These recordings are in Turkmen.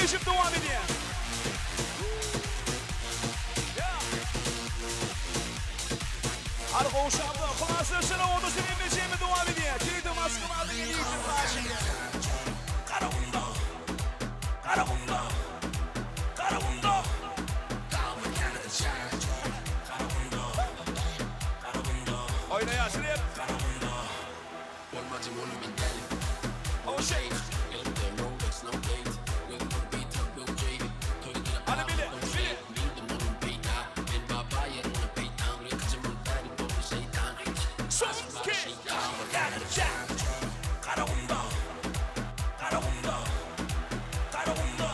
Üýşüp dowam edýär. Hadi gowşamda, Hulaslaşyna oda senin jemi dowam edýär. Kiride Moskwada gelýär karşıya. Garagumda. Garagumda. Garagumda. Oýnaýar Şirep. Oh shit. Hadi bile, bile. Son iki. Garagumda. Garagumda. Garagumda.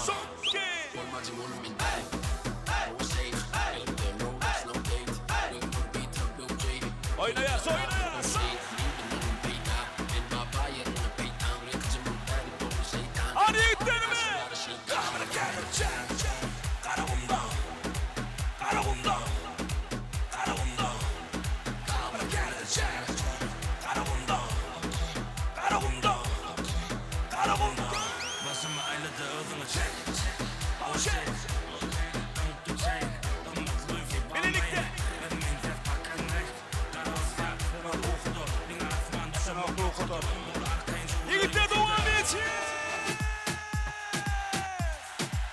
Son iki. Oýnaýar, oýnaýar. Hadi ýigitlerimi. Garagumda. Garagumda. Garagumda. Garagumda. Garagumda. Garagumda. Başymy aýlady özüňe çek. Oh shit. Bilelikde. Ýigitler dowam etsin.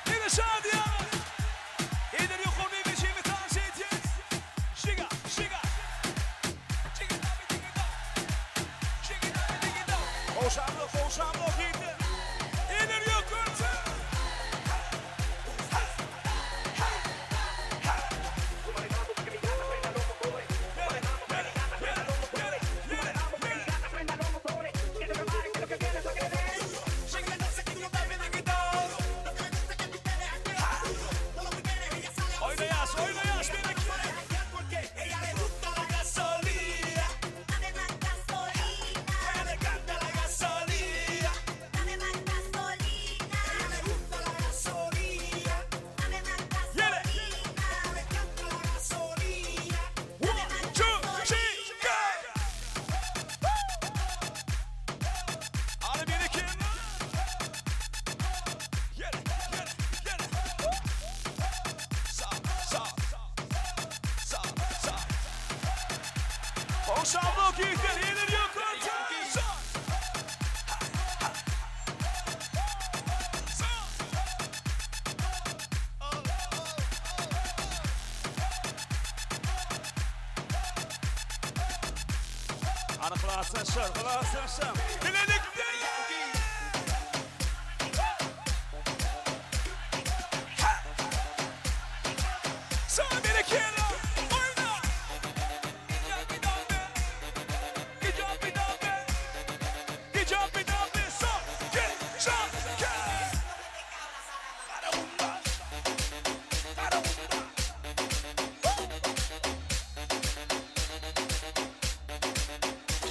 Ýene şadyýan. Eder ýokary beşimi tans edýäs. Şiga, şiga. Şiga da, şiga da. Şiga da, şiga da. Gowşamlyk, gowşamlyk ýigitler. Eder ýokarda. Oýnaýas, oýnaýas bereket. Ýene. One, two, three, go! Hadi bereket. Ýene, ýene, ýene. Sag, sag. Sag, sag. Gowşamlyk ýigitler, eller ýokarda. Sag. Sag. Hadi klaslaşar, klaslaşar. Bilelikde. Sag bereket. Oýna. Gijap bir daha be. Gijap bir daha be. Gijap bir daha be. Son, iki, şan, iki. Garagumda. Garagumda.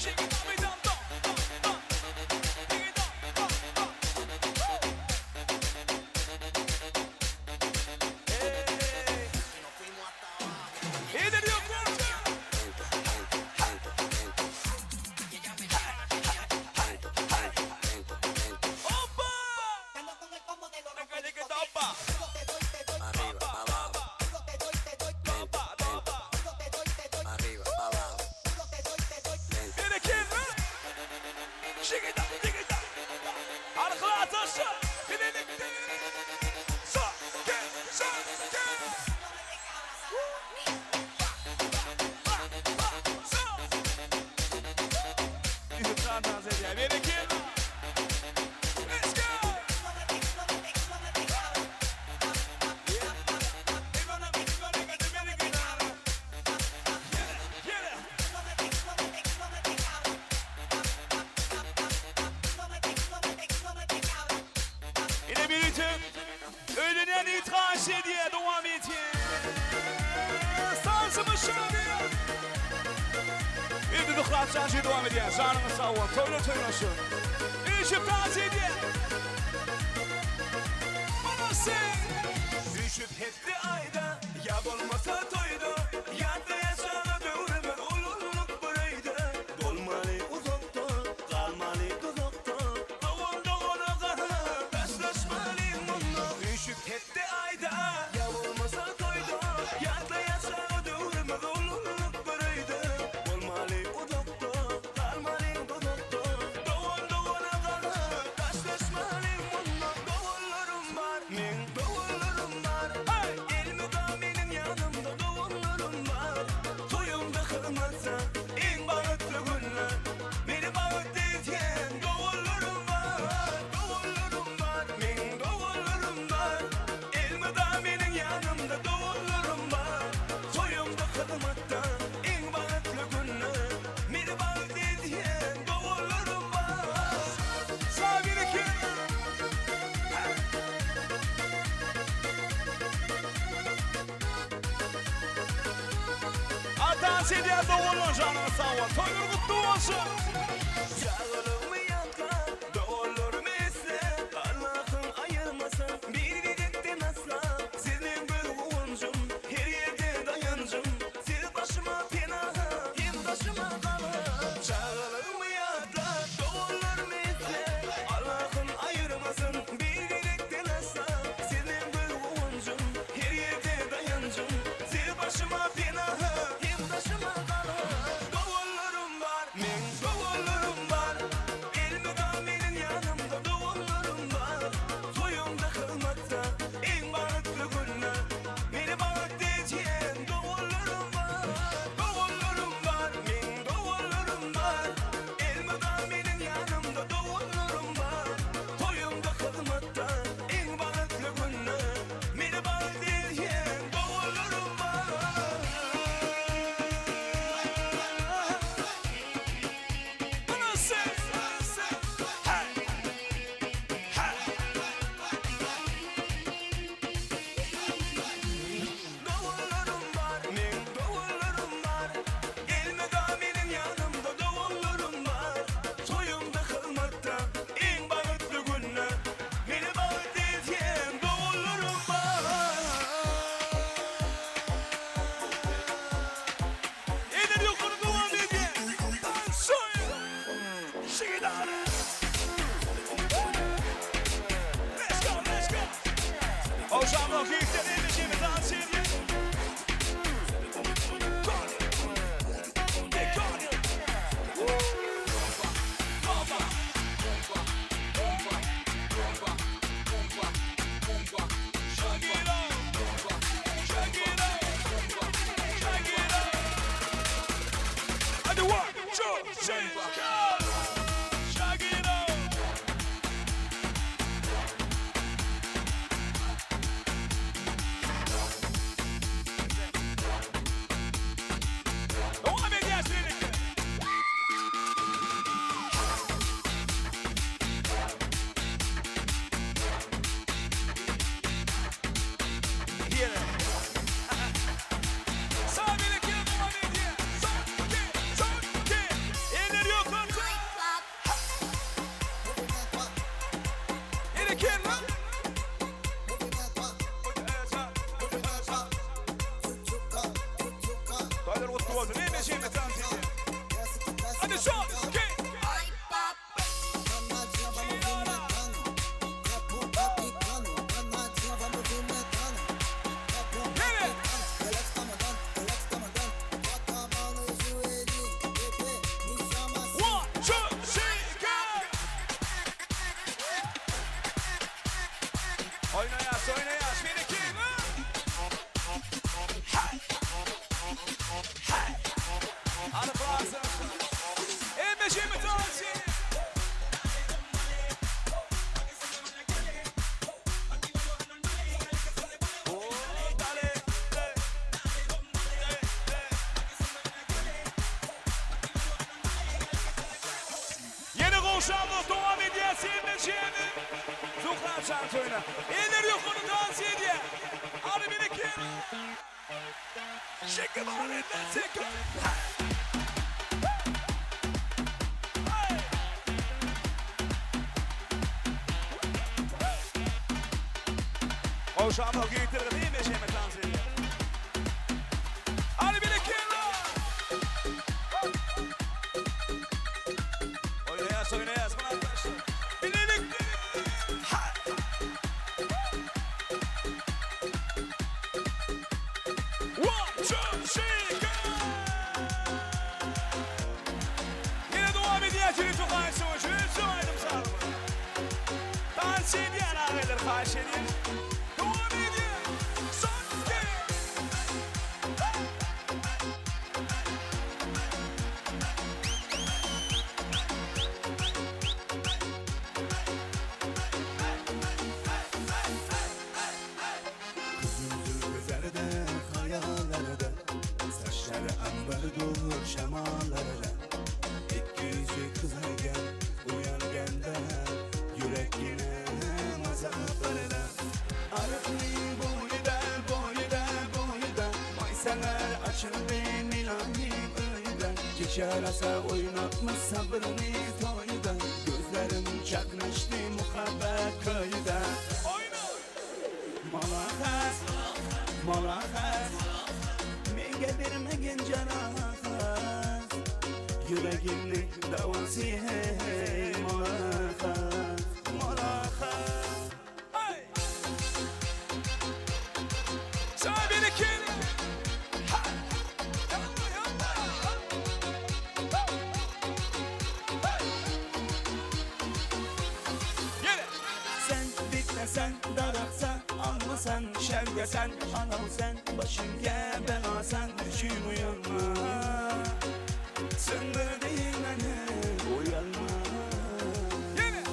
Shake it up, it down, down, down, down. Take it down, down, down. Hey. Eller ýokarda. Hoppa! Hoppa! Arriba, abajo, lento, lento. Arriba, abajo, lento. Bereket! Shake it up, shake it up. Arkadaşlar, bilelikte. Son, iki, son, iki. Son. Bereket! Let's go! Ýene. Ýene birlikde öýlenen itiraz edýär, dowam edýär. Sansymyz şadyýan. Indi dyklap dowam edýär. Janyňyz sag bol. Toýla toýlaşyn. Üýşüp dans edýär. Bana sen. Üýşüp hepde aýda, ýa bolmasa toýda, ýatda ýaşana döwrümiz ululuk bir öýde. Dans edýär doganlar janyňyz sag bol. Toýlar gutly bolsun. Çagalygymy ýatlap, doganlarymy esläp, Allahym aýyrmasyn bir-birekden asla. Siz meň göz guwanjym, her ýerde daýanjym, Siz başyma penaha, hem daşyma gala. Çagalygymy ýatlap, doganlarymy esläp, Allahym aýyrmasyn bir-birekden asla. Siz meň göz guwanjym, her ýerde daýanjym, Siz başyma penaha, hem daşyma gala. Doganlarym bar, meň doganlarym bar, Elmydam meniň ýanymda doganlarym bar. Toýumda, hyzmatda, iň bagtly günde, Meni bagtly edýän doganlarym bar. Doganlarym bar, meň doganlarym bar, Elmydam meniň ýanymda doganlarym bar. Toýumda, hyzmatda, iň bagtly günde, Meni bagtly edýän doganlarym bar. Hey! Hey! Doganlarym bar, meň doganlarym bar, Elmydam meniň ýanymda doganlarym bar. Toýumda, hyzmatda, iň bagtly günde, Meni bagtly edýän doganlarym bar. Eller ýokary dowam edýär. Tansoý! Şigidara! Let's go, let's go! Ogşanlyk ýigitler elleşemi dans edýär. Hadi one, two, three, go! Shake it up! Dowam edýäs birlikde. Ýene. Sağ birlikde dowam edýär. Son, iki, son, iki. Eller ýokarda. Ýene kim? Toýlar gutly bolsun. Hemme şeýle dans edýär. Hadi son, iki. Ýene. One, two, three, go! Oýnaýas, oýnaýas. Bir, iki, üç. Hey! Hey! Hadi Fransa. Hemme şeýle dans edýär. Ýene gowşanlyk dowam edýär Seýilmeçeni. Zuhra çan toýuna. Eller ýokary dans edýär. Hany bereket. Şeker bar eller şeker. Hey! Gowşanlyk ýigitler hemme dans edýär. Hany bereket. Oýnaýas, oýnaýas, myrat başlar. Bilelikde. Ha! One, two, three, go! Ýene dowam edýär Jüri Tukaý söweşi. Ünsüm aýdym sazymyz. Dans edýän agaýlar haýyş edýän. Dowam edýär. Son iki. Kızım zülfü zerde, hayalarda Saçları ambardır şemalarda İki yüzü kızarken, uyanganda Yürek yine mazaplarda Arıklı boyda, boyda, boyda Maysalar açıldı Milan. Keçe rasa oýnapmyz sabyrly toýda Gözlerim çaknyşdy muhabbet köýde Oýna! Malahat, malahat Menga bermegin jarahat Ýüregimniň dawasy hey malahat, malahat. Hey! Sana bir iki! Ha! Yalla yalla! Hey! Ýene! Sen bitlesen, daraksa, almasan, şergesen, Alav sen, başımga belasan, düşün uyanma. Sındırdı beni, uyanma. Ýene!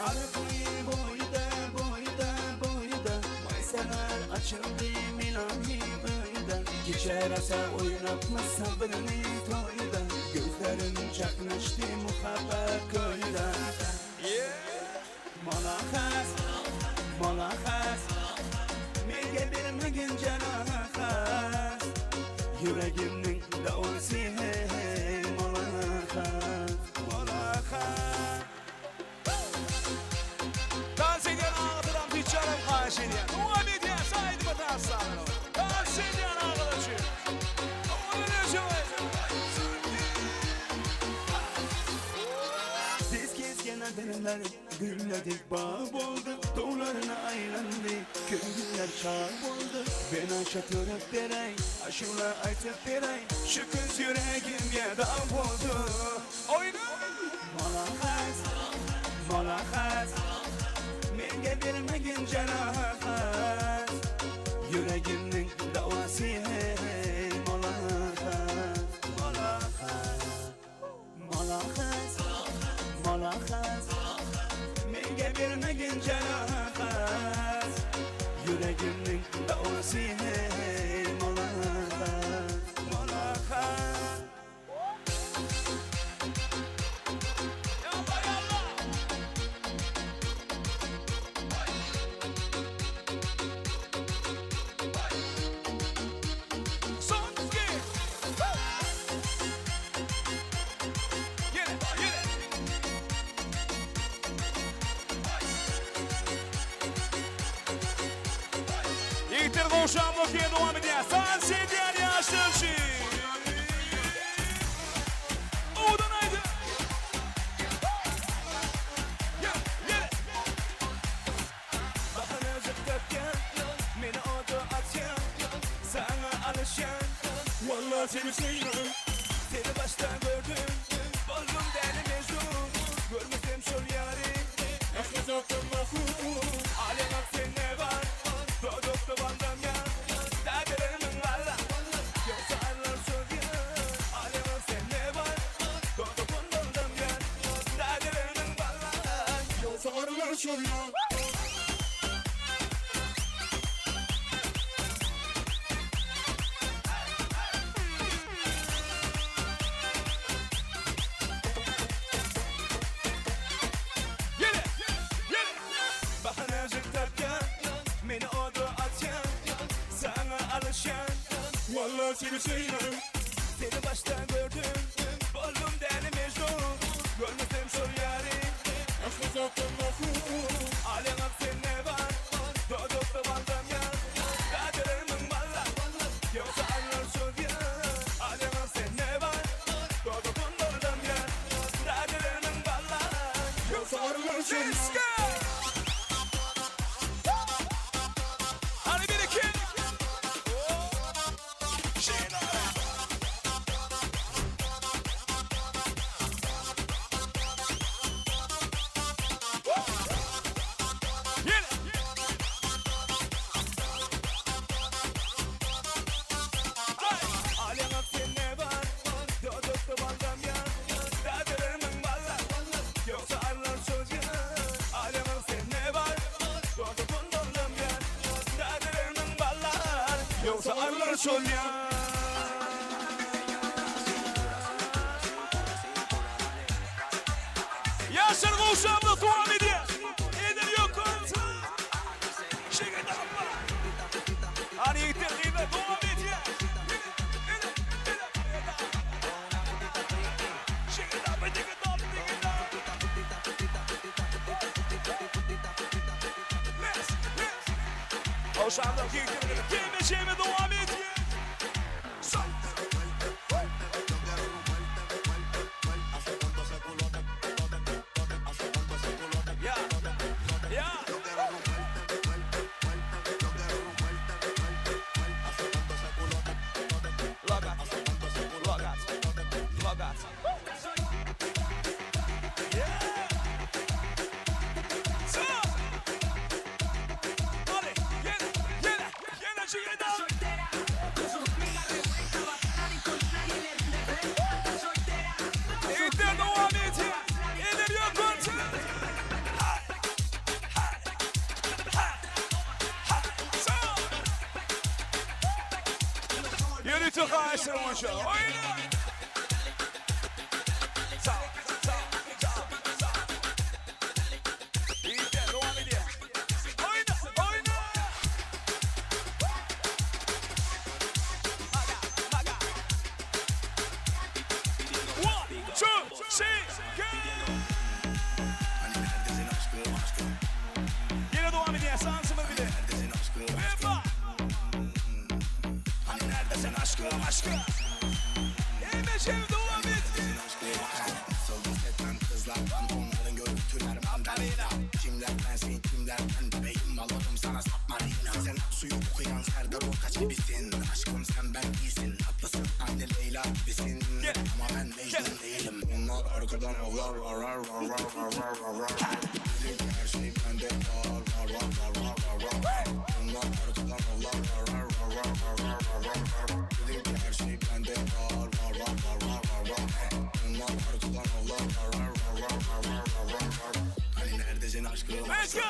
Arıklı boyda, boyda, boyda, Maysalar açıldı ilahi boyda. Gece rasa oynatma sabrını toyda, Gözlerim çaknaştı muhabbet köyde. Yeah! Malahat, malahat Menga bermagin jarohat Yuragimning davosi hey malahat, malahat. Dans edýän agalarym tüçjarym haýyş edýän. Dowam edýän saýdyma taşlar. Dans edýän agalar üçin. Owadan ölçemeýsin. Biz gezgen adamlar gülledik bağ boldy Dowlaryna aýlandy köňüller çag boldy Ben aşa törüp beräý, aşula aýtyp beräý Şu kız ýüregimge dag boldy Oýna! Malahat, malahat Menga bermegin jarahat Ýüregimniň dawasy hey malahat, malahat Malahat, malahat Menga bermegin jarahat Ýüregimniň dawasy hey malahat, malahat. Ýalla ýalla! Son iki! Ýene, ýene! Ýigitler gowşamlyk diýe dowam edýär. Dans edýän ýaşlar üçin. Owadan aýdym. Ýene, ýene. Bahanajyk tapýan, meni oda atýan, Sana alışan, Vallahi seni söýýän. Seni başta gördüm, boldum däli mejnun. Görmesem şol ýary, ähli zatdan mahrum. Alem sen ne var, Dodokda bandam ya, Dädelerimin valla, Yoksa arlar söýýän. Alem sen ne var, Dodokda bandam ya, Dädelerimin valla, Yoksa arlar söýýän. Ýene, ýene. Bahanajyk tapýan, meni oda atýan, Sana alışan, Vallahi seni söýýän. Seni başta gördüm, boldum däli mejnun. Görmesem şol ýary, ähli zatdan mahrum. Alem sen ne var, Dodokda bandam ya, Dädelerimin valla, Yoksa arlar söýýän. Alem sen ne var, Dodokda bandam ya, Dädelerimin valla, Yoksa arlar söýýän. Let's go! Hadi bir iki. Şeýle. Ýene. Ay. Alem sen ne var, Dodokda bandam ya, Dädelerimin valla, Yoksa arlar söýýän. Alem sen ne var, Dodokda bandam ya, Dädelerimin valla, Yoksa arlar söýýän. Ýaşlar gowşamda dowam edýär. Eder ýok. Şeýle dapma. Hadi ýigitler gyzlar dowam edýär. Ýene, ýene, ýene. Gowşandyr ýigitler Gelmejeğime dowam edýär. Son. Ýa. Ýa. Logat. Logat. Logat. Ýörite haýyşlar boýunça oýna! Let's go!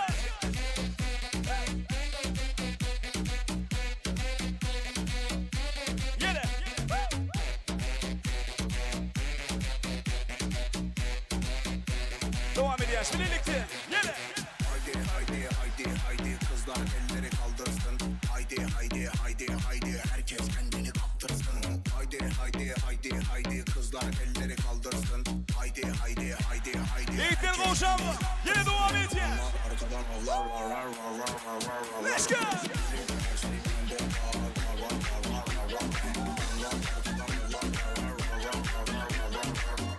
Ýene! Dowam edýäs bilelikde. Ýene! Haydi haydi haydi haydi kızlar elleri kaldırsın. Haydi haydi haydi haydi herkes kendini kaptırsın. Haydi haydi haydi haydi kızlar elleri kaldırsın. Haydi haydi haydi haydi. Ýigitler herkes gowşandy. Ýene dowam edýäs. Arkadan avlar var var var var var var var. Let's go! Her şey bende var var var var var var var. Bunlar arkadan avlar var var var var var var var var.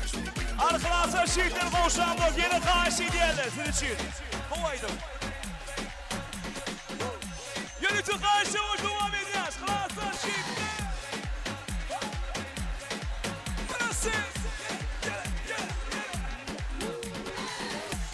Her şey bende Arkalasy şiitler gowşandy. Ýene haýyş edýärler siz üçin. Gowy aýdym. Ýörite haýyş edip dowam edýäs. Halaslar şiitler. Burası. Gel, gel, gel.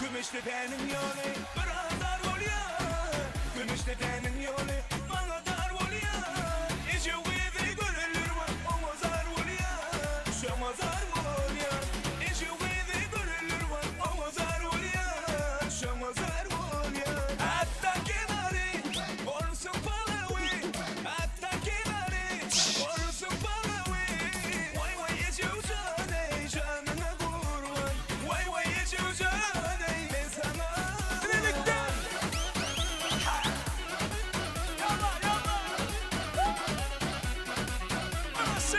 Gümüştepe'nin yolu bana dar bolýar Gümüştepe'nin ýoly maňa dar bolýar Eje gyzy görenler bar oňa zar bolýar Şoňa zar bolýar Eje gyzy görenler bar oňa zar bolýar Şoňa zar bolýar Atdan kenary bolsun palawy Atdan kenary bolsun palawy Waý waý eje jan eý janyňa gurban Waý waý eje jan eý men saňa Birlikde. Ýalla, ýalla. Burası.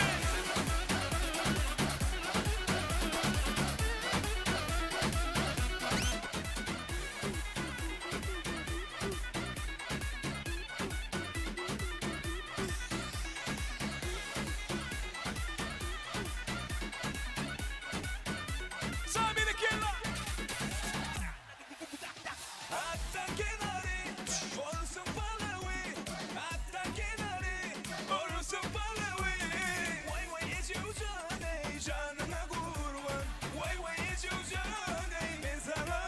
Sen beni kirla. Atdan kenary bolsun palawy Atdan kenary bolsun palawy Waý waý eje jan eý janyňa gurban Waý waý eje jan eý men saňa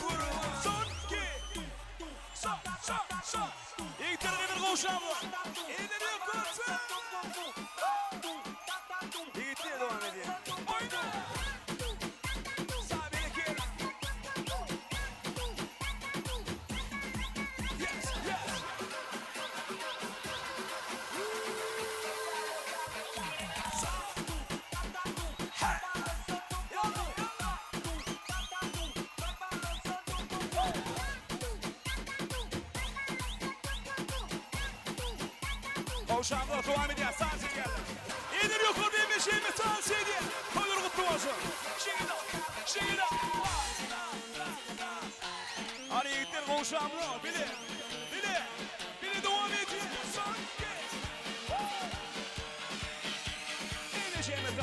gurban Son ki. Son, son, son. Ýigitler gelir gowşamly. Elleri ýokarda. Ýigitler dowam edýär. Oýna. Sağ beni kirla. Yes, yes. Gowşanlar dowam edýär, sans edýärler. Edir ýokary diýmeşeými tans edýär. Toýlar gutly bolsun. Şeýle, şeýle. Hany ýigitler gowşamly, bile, bile.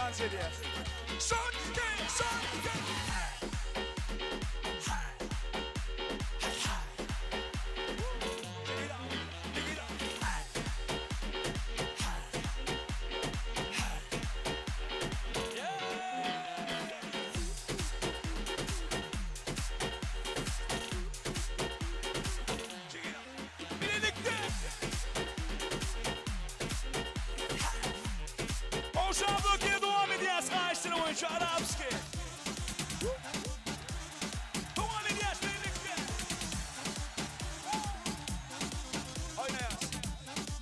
Dans edýäs. Son, iki, son, iki. Birlikde. Oşan bölgeye devam edýäs. Haýsyny boýunça Arapski. Dowam edýäs birlikde. Oýnaýas.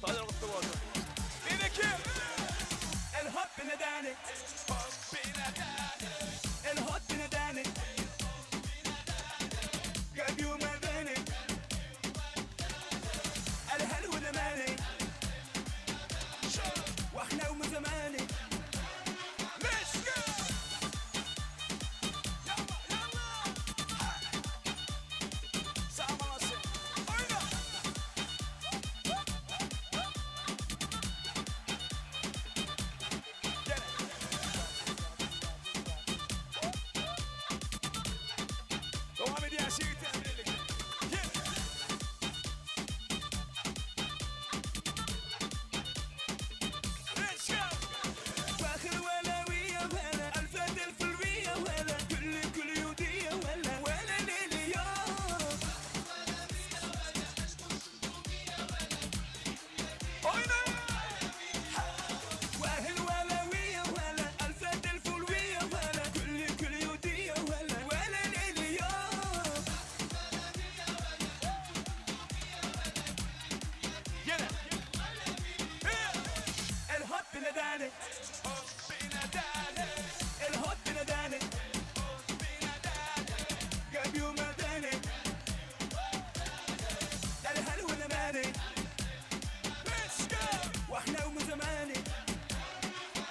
Toýlar gutly bolsun. Beýleki. El hot binedani. El hot binedani. قلبي ومداني الهل ونماني واحنا ومن زماني Let's go. Yalla yalla. Sağ olasın. Oyna. Gel. Devam edýän şeýtan birlikde. Gel. Let's go. فاخر ولاوية ولا الفات الفلوية ولا كل كل يودية ولا ولا ليلية. Oyna. واهل ولاوية ولا الفات الفلوية ولا كل كل يودية ولا ولا ليلية. Gel. الهوت بنداني. الهوت بنداني. قلبي ومداني الهل ونماني. Let's go. واحنا ومن زماني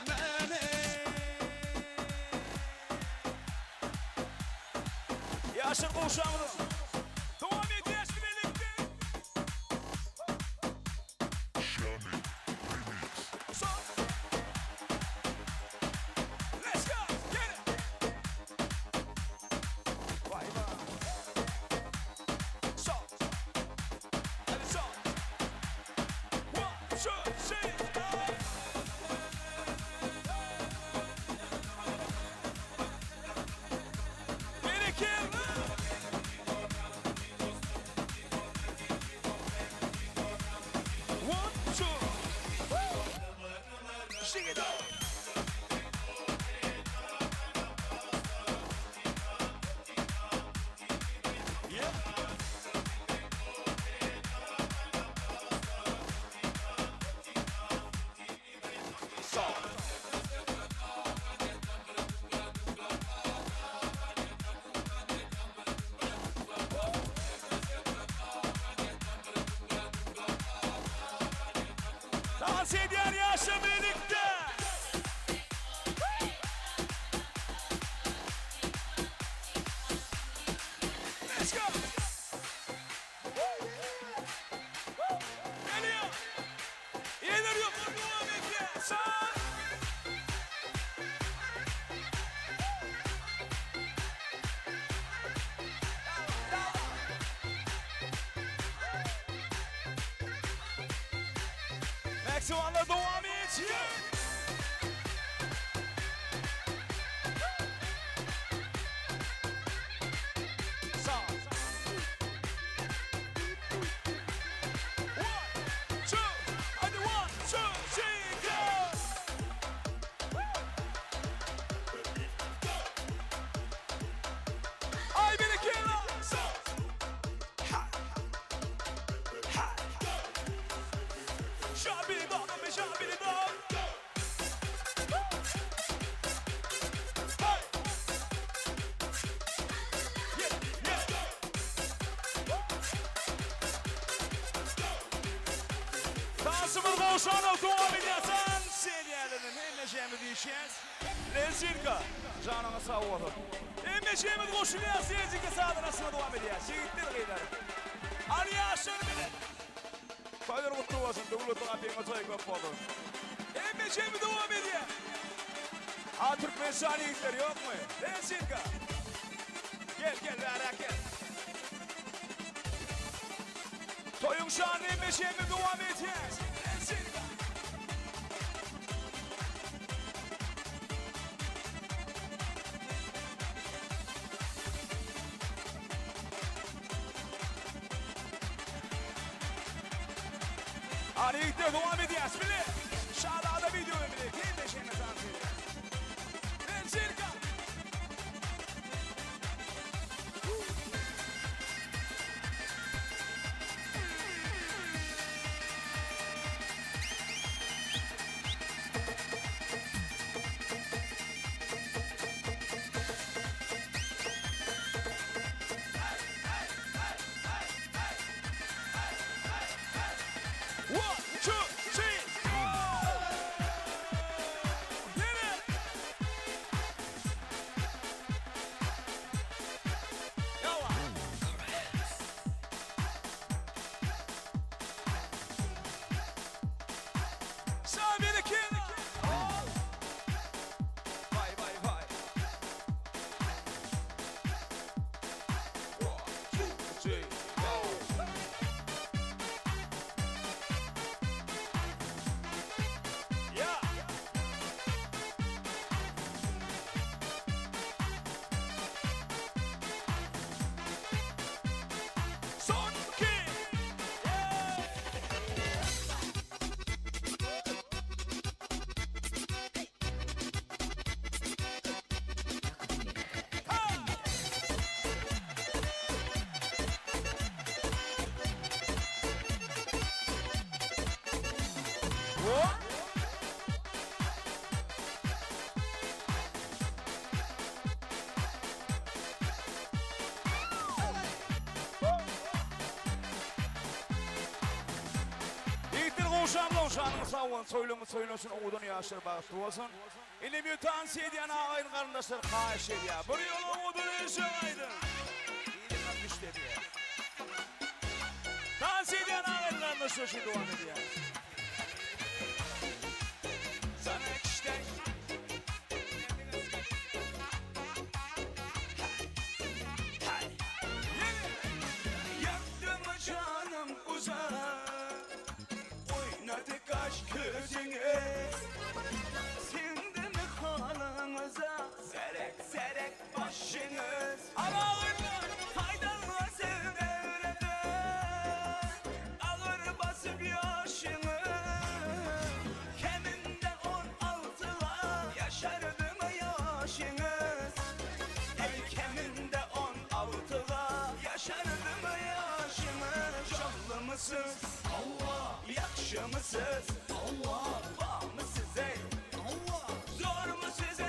ماني. Ýaşyl gowşamyz. Dowam edýäs birlikde. Son. Let's go. Get it. Vay vay. Son. Hadi son. One, two, three, go. Bir, iki, One, two. Shake it up. Yeah. Sol. Dans edýän ýaşa birlikde. Let's go. Geliyor. İleri yukarı devam edýär. Sağ. Maksimalda dowam edýär. Sağ. One, two, hadi one, two, three, go! Ay bir iki, sağ. Ha. Ha. Şabiri dağ, şabiri dağ. Hey. Yeah, yeah. Dansymyz gowşanyp dowam edýär. Dans edýärlerden hemmeşemiz diýişýäs. Lezinka, janyňa sag bolsun. Hemmeşemiz goşulýar, Lezinka sazlaryna dowam edýär. Ýigitler gyzlar. Ali ýaşlar bilen. Toýlar gutly bolsun, döwletli gapyňa toý köp bolsun. Hemmeşemiz dowam edýär. A Türkmenistan ýigitleri ýokmy? Lezginka. Gel gel bäräk gel. Toýuň şanly meşemi dowam edýär. Lezginka. Hany ýigitler dowam edýäs bile. Şazada video bile hemme tans edýäs. Lezginka. One, two, three, go! Hit it! Ýawa! Sag bir iki! Oh! Vay vay vay! One, two, three, go! Yeah! Son iki! Yeah! Hop! Ýigitler gowşamlaň janyňyz sag bolsun, toýlaryňyz toýlansyn, owadan ýaşlar bagtly bolsun. Indi bir tans edýän agaýyn garyndaşlar haýyş edýär. Bir ýola owadan eşek aýdyň. Diýdim güçli edýär. Tans edýän agaýyn garyndaşlar şu dowam edýär. Sana kişden. Yaktım canım uzak Oynadı kaş gözüne Sindi mi halınıza Serek serek başınız Haydan sevdevrede Ağır basıp yaşını Keminde 16'la Yaşardı mı yaşınız Ey keminde 16'la Yaşardı mı yaşınız Canlı mısınız? Allah Yakşı mısınız? Allah Var mı size? Allah Zor mu size?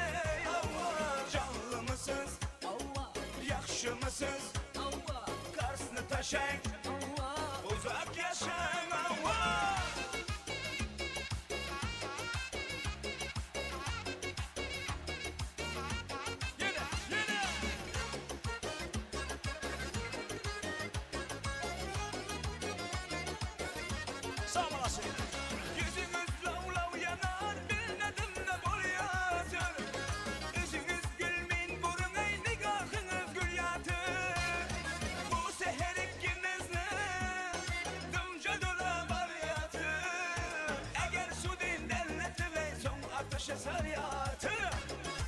Allah Canlı mısınız? Allah Yakşı mısınız? Allah Karsını taşen Allah Uzak yaşan Allah Yine, yine. Sağ olasın. Yüzünüz lav lav yanar Bilmedim ne bol yatır Yüzünüz gülmeyin burun ey Nigahınız gül yatır Bu seher ikinizni Dımca dolap yatır Eğer su din devleti ve son ateşe sar yatır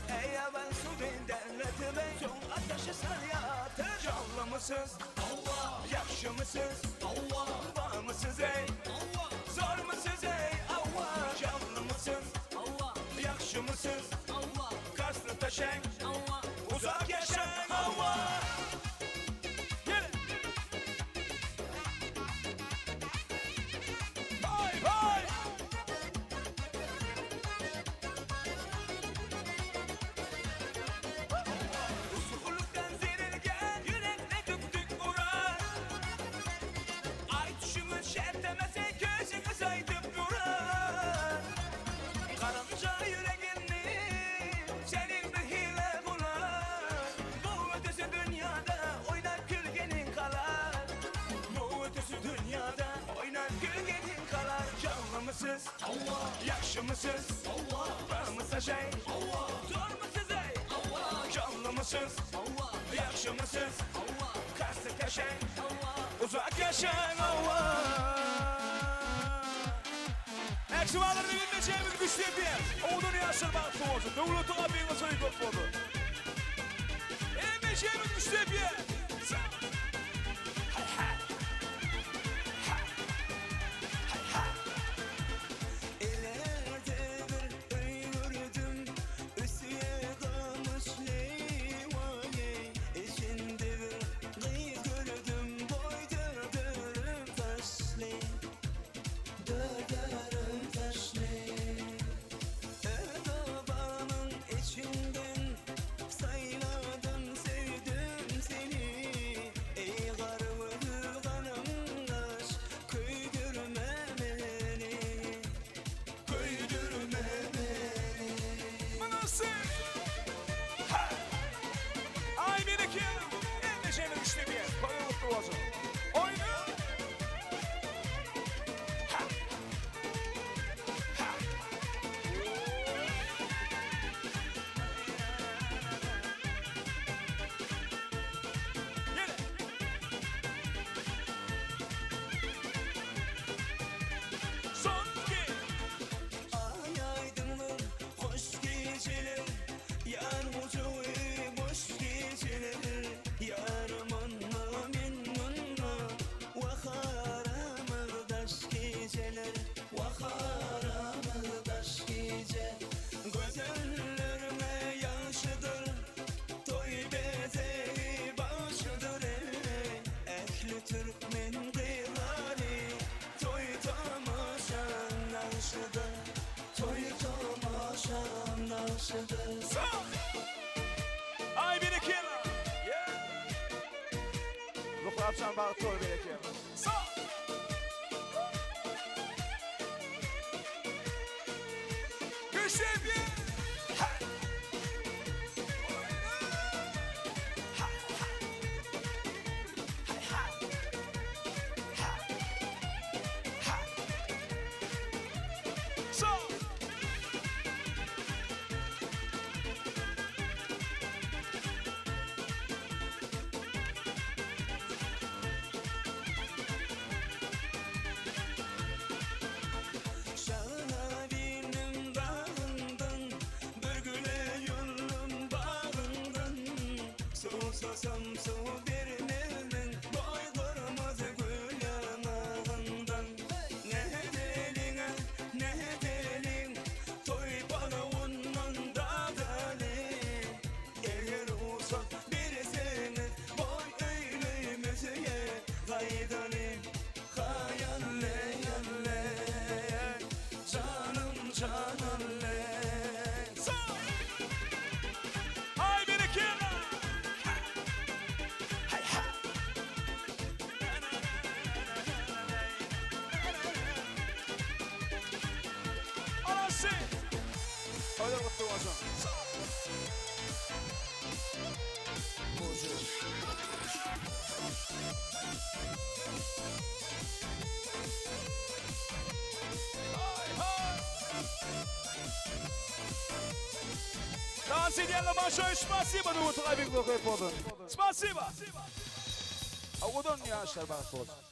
Ey ben su din devleti ve son ateşe sar yatır Canlı mısınız? Allah Yakşı mısınız? Allah Var mısınız ey? Allah Zor mu size ey Allah Canlı mısınız? Allah Yakşı mısınız? Allah Karslı taşen Allah Uzak yaşan Allah Yine. Vay vay. Usuluktan zerilgen Yürekle tük tük vurar Ay düşünün şertemese Gözünüz aydıp durar Karınca yüreğini Senin bir hile bular Bu ötesi dünyada Oynar gülgenin kalar Bu ötesi dünyada Oynar gülgenin kalar Canlı mısınız? Ýagşymysyz? Barmy saşaý? Zormysyz eý? Janlymysyz? Ýagşymysyz? Kasty kaşaň? Uzak ýaşaň hawa. Mähribanlar bilmejegimiz güçli edýär. Owadan ýaşlar bagtly bolsun. Döwletli gapyňyz toýy köp bolsun. Bilmejegimiz güçli edýär. Ilerde bir öý gördüm, Üstüne gamyş leýwaýy. Içinde bir gyz gördüm, Boý dördürüm taşly, Dördürüm taşly. Öz obamyň içinden Saýladym, söýdüm seni. Eý garagöz galyňgaş, Köýdürme meni, Köýdürme meni. Münasip. Ha! Ay bereke. Emmejemiz güçli edýär. Toýuň gutly bolsun. Oýna. Ha! Ha! Ýene. Son iki. Aý aýdyňlyk, hoş gijeler, Ýar gujagy boş gijeler, Ýarym onda, men munda, Wah aramyz daş gijeler, Wah aramyz daş gije. Gözellerňe ýagşydyr, Toý bezegi bagşydyr eý, Ähli türkmen gyzlary Toý tomaşaň nagşydyr, Toý tomaşaň nagşydyr. Sag! Aý berekella! Yeah! Zuhrapjan bagtly bol berekella. Sag! Güçli Ha! Ha! Ha! Ha! Ha! Sag! Şahabinem dagyndan, Bir güle ýollum bagyndan, Suwsasam suw bermezmiň, Boý gyrmyzy gül ýaňagyndan. Nädeliň-ä, nädeliň, Toý palawyndan dadaly. Eger rugsat berseňiz, Boý öýlümizge gaýdaly. Haýalle, ýalle, Janym, janalle. Sag! Aý berekella! Ha! Hay ha! Anasy! Toýlar gutly bolsun. Sag! Hay hay! Dans edýänler большое спасибо Döwletli gapyňyz köp bolsun. Спасибо! Owadan ýaşlar bagtly bolsun.